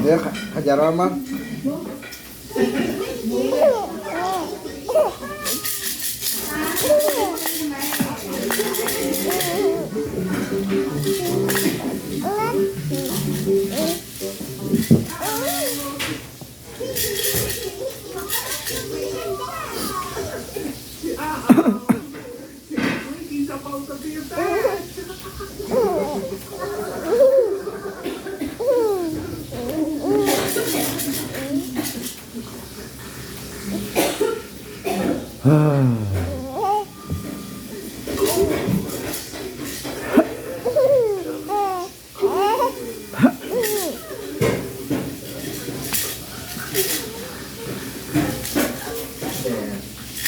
Ya, hajar mah.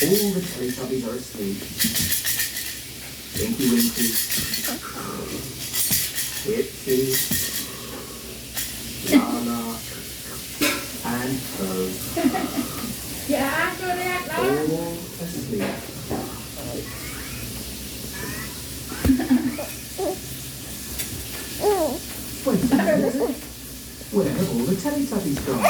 All the Teletubbies are asleep. Tinky Winky, Itsy, Lala, and Po. All asleep. Wait a minute. Where have all the Teletubbies gone?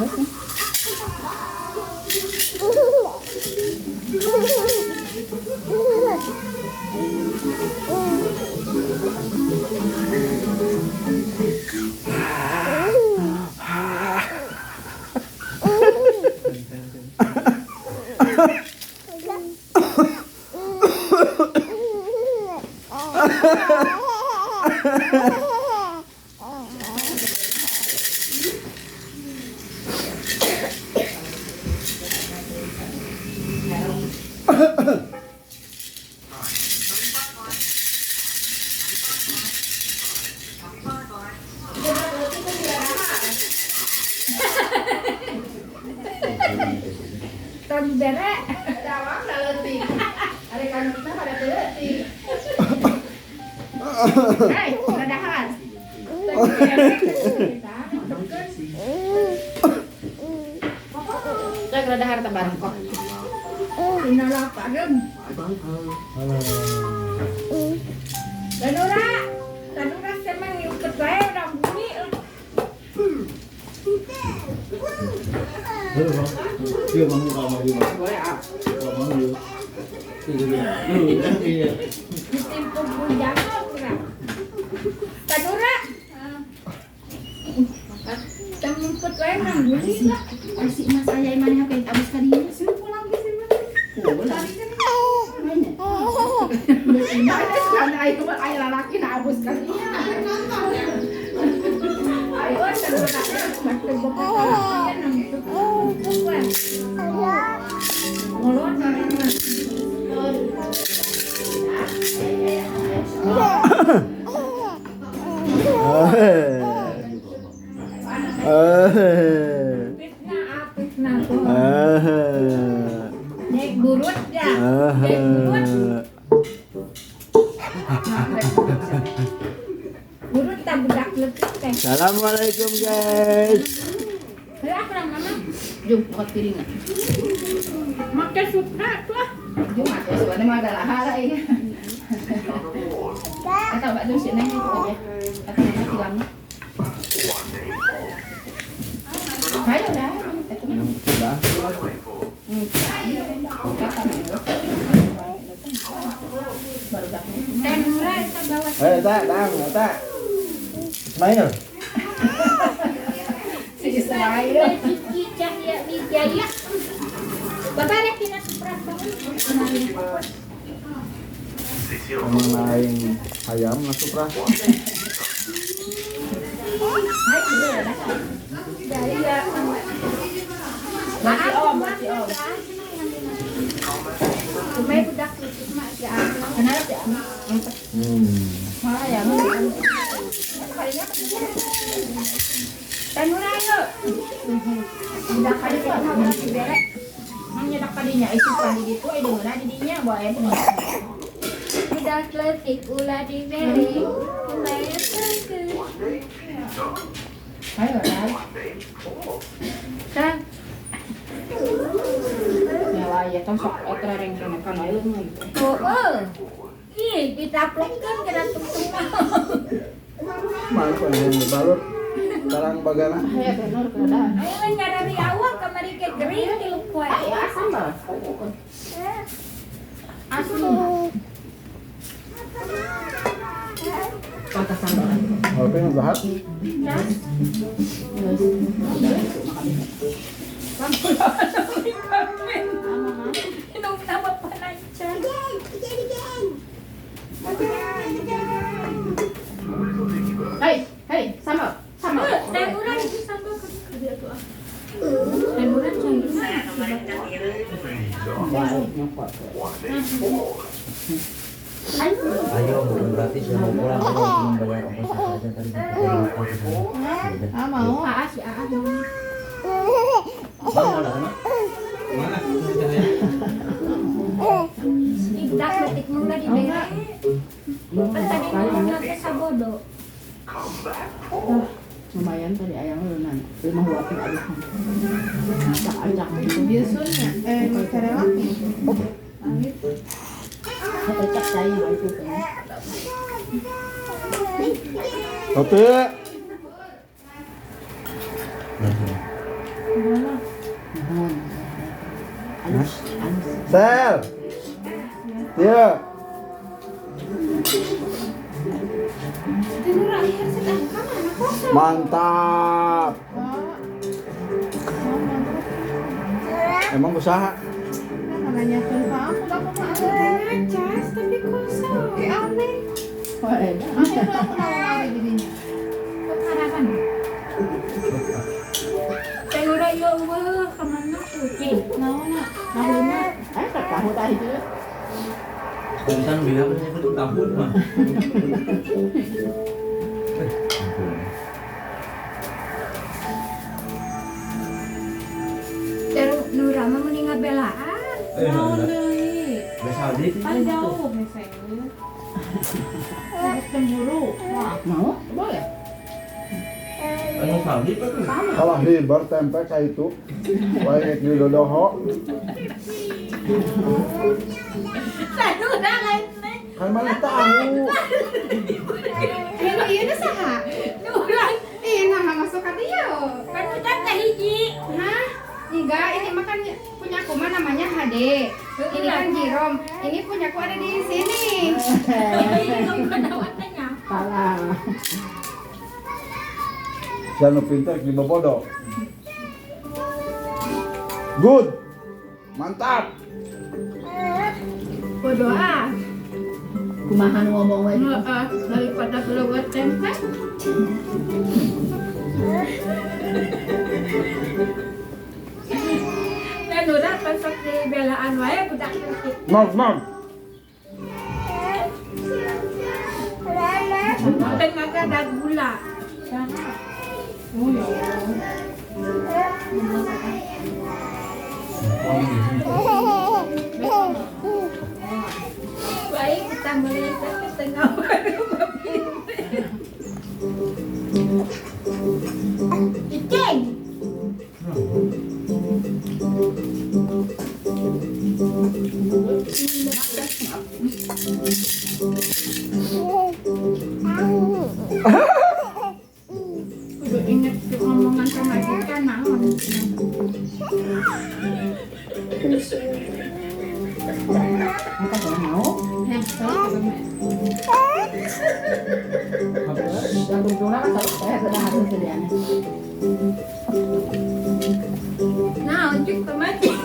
Hai, ladahan. Cek ladahar tabarang kok. Pinalapagan. Tanura, tanura semang yukot wae urang bunyi. Dia bangun kalau mau dia. Boleh ah. Kalau mau dia. Iya. Ditimpuk bujangan urang. Tanura. Tangungkut wae urang bunyi lah. Asik mas ayah imane HP abis kadinya suruh pulang ke sini. Pulang. Mana ayo ayo lalaki na abus kadinya. Ayo tanura. Ngolon Dek burut ya. Dek burut. Burut tak budak letih teh. Assalamualaikum guys. Heuh kurang mama. Jung, buat piringna. Make supra tuh ah. Jung atuh sebenarnya mah ada lahar ieu. Eta bakso si Neng itu aja. Eta mah tilangna. Ayo dah, eta mah. Sudah. Tanura eta bawa. Eh, tak, tang, tak. Ismail. Si Ismail. Kiki Cahya Wijaya. Bapak rek dina supra bangun. Emang lain ayam masuk lah. Masih om, masih om. Kumai budak leutik mah si Anu. Kenapa sih om? Malah ya, Tanura ayo. Budak kali itu dibere. Mang nyedak kadinya isi pandi gitu, eh dengeuna di dinya bawa aya teh. Budak leutik ulah dibere. Kumai teu. Ayo dah. Tah. Ya lah, ya kan sok eta reng-rengan wae leungeun gitu. Oh, ih, ditaplokkeun kana tungtung mah. Malu yang balur. Sekarang bagana. Ayo bener kada. Ayo nyarari awak kamari ke gering tilu poe. Ayo asam bah. Asam. Kota sambal. Apa yang bahas? Hei, hei, sambal, sambal. Ayo, bukan berarti saya mau pulang, saya cuma bayar ongkos aja tadi. Ah mau, ah si ah mau. Bang, mau datang? Mana? Tidak letik mula di bere. Tadi mula ke sabodo. Lumayan tadi ayamnya lumayan. Lima buah abis. Acak-acak. Biasanya, mozzarella. Kecap saya itu. Oke. Nuhun. Alus, alus. Sel. Iya. Tenura akhir sedang mana kosong. Mantap. Emang usaha? Nah, nanyakeun ka aku, aku mah atuh teh ngacas tapi kosong. Eh aneh. Wah, enak. Akhirnya aku mau ada di dinya. Harapan. Tenura ya eueuh ka mana kucing. Naon tahuna? Eh, tak tahu tadi itu. Tentang bilang saya itu tahun mah. Terus Nura mah mending ngabelaan. Naon deui? Biasa aja. Kan jauh misalnya. Harus cemburu. Wah, Mau? Boleh. Anu saldi apa tuh? Kalah hibar tempe ka itu. Wae rek di dodoho. Nura lain teh. Kan mana tahu. Eh, ieu saha? Nura. Ih, nah masuk ka dieu. Kan udah teh hiji. Hah? Enggak, ini mah kan punya aku mah namanya HD. Ini kan Jirom. Ini punya aku ada di sini. Salah. Jangan pintar di bodoh. Good. Mantap. Bodoh ah. Kumaha nu ngomong wae. Heeh, daripada keluar tempe. Dan Nura pasok di belaan wae budak leutik. Mam, mam. Tengah ada gula. Oh ya Allah. Baik kita melihat ke tengah baru Cicing. Udah inget tuh omongan sama kita naon. Apa gak mau? Nah, soalnya Tungtungna kan saya sedang harus sedianya. Nah, cik pemancing.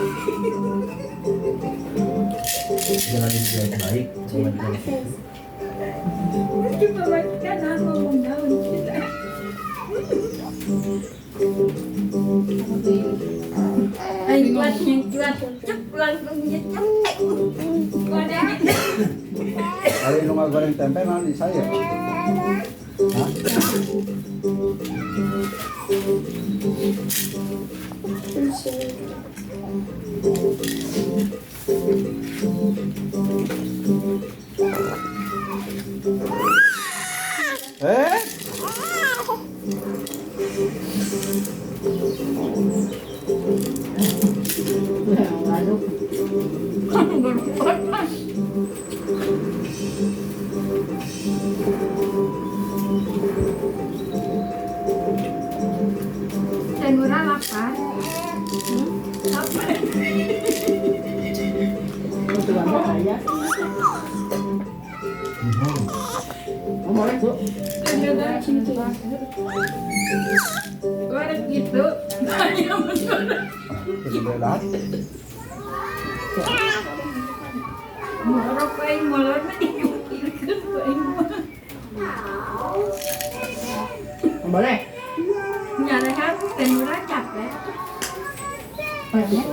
Jangan jadi baik. Cik pemancing kan ngomong daun kita. Ay, kuat yang kuat, cek langsung dia cek. Kuatnya. Kalau nu ngagoreng tempe naon di saya? Hah? Eh? Waduh. Tenura lapar. Lapar. Tuan saya. Oh, boleh, Bu. Tenura cinta. Goreng gitu. Hanya menurut. Berat. Morok aing molor mah dikukilkeun ku aing mah. Boleh. Nyalehan tenura capek. Boleh.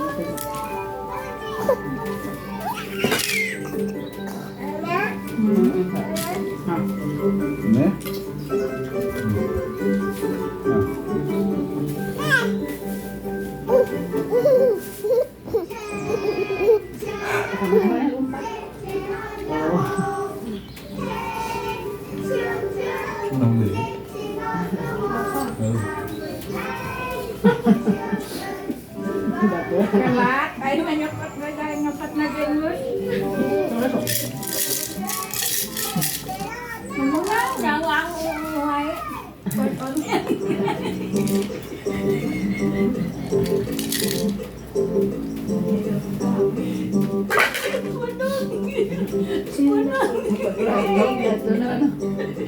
Ini. Senang deh. Kelat, aing mah nyokot we nyokot na geus. Ngomong nyawa wae.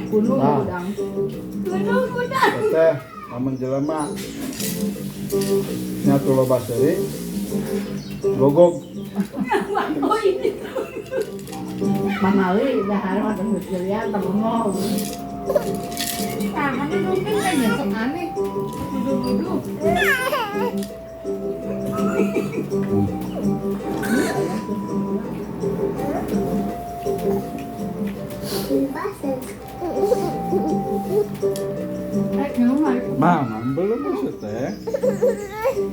Gunung Nah. udang. Gunung udang. Teh, amun jelema nyatu loba seuri. Gogog. Oh ini. Mangali dahar mah terus tengok. Tangan mungkin kayaknya sok aneh. Duduk-duduk. Mama belum bisa teh.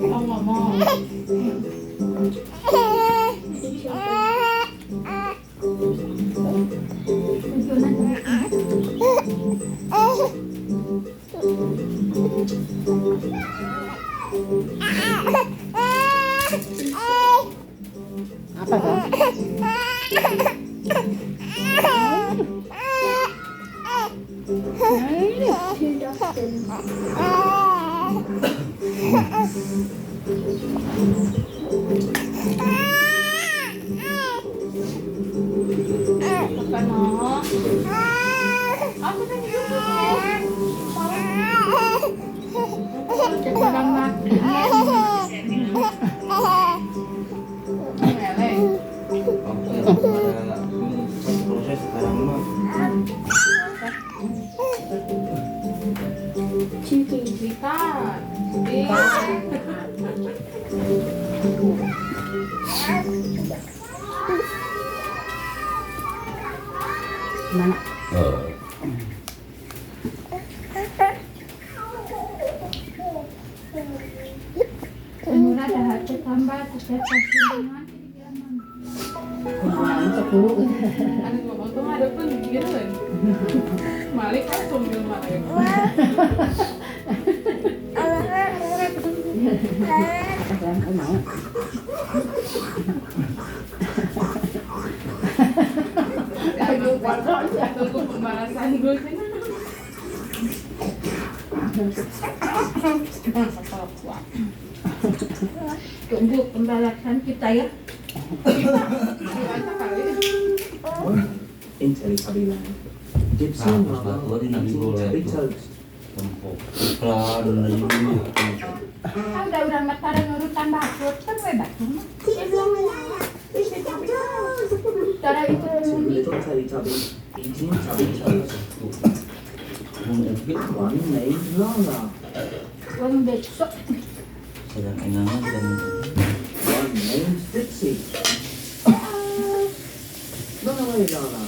Mau ngomong. Apa kan? Proses sekarang mah. Mana? Anu ngomong tuh ada pun gitu kan. Malik langsung di rumah ya. Mau. Tunggu pembalasan gue sih. Tunggu pembalasan kita ya. In Teletubby Land, Dipsy and Lala are eating Tubby Toast. Ah, udah udah matara nurutan batur kan we batur mah. Cara itu Two little Teletubbies eating Tubby Toast. One named Lala. One besok. Sedang engangan dan One named Dipsy. Run away, Lala.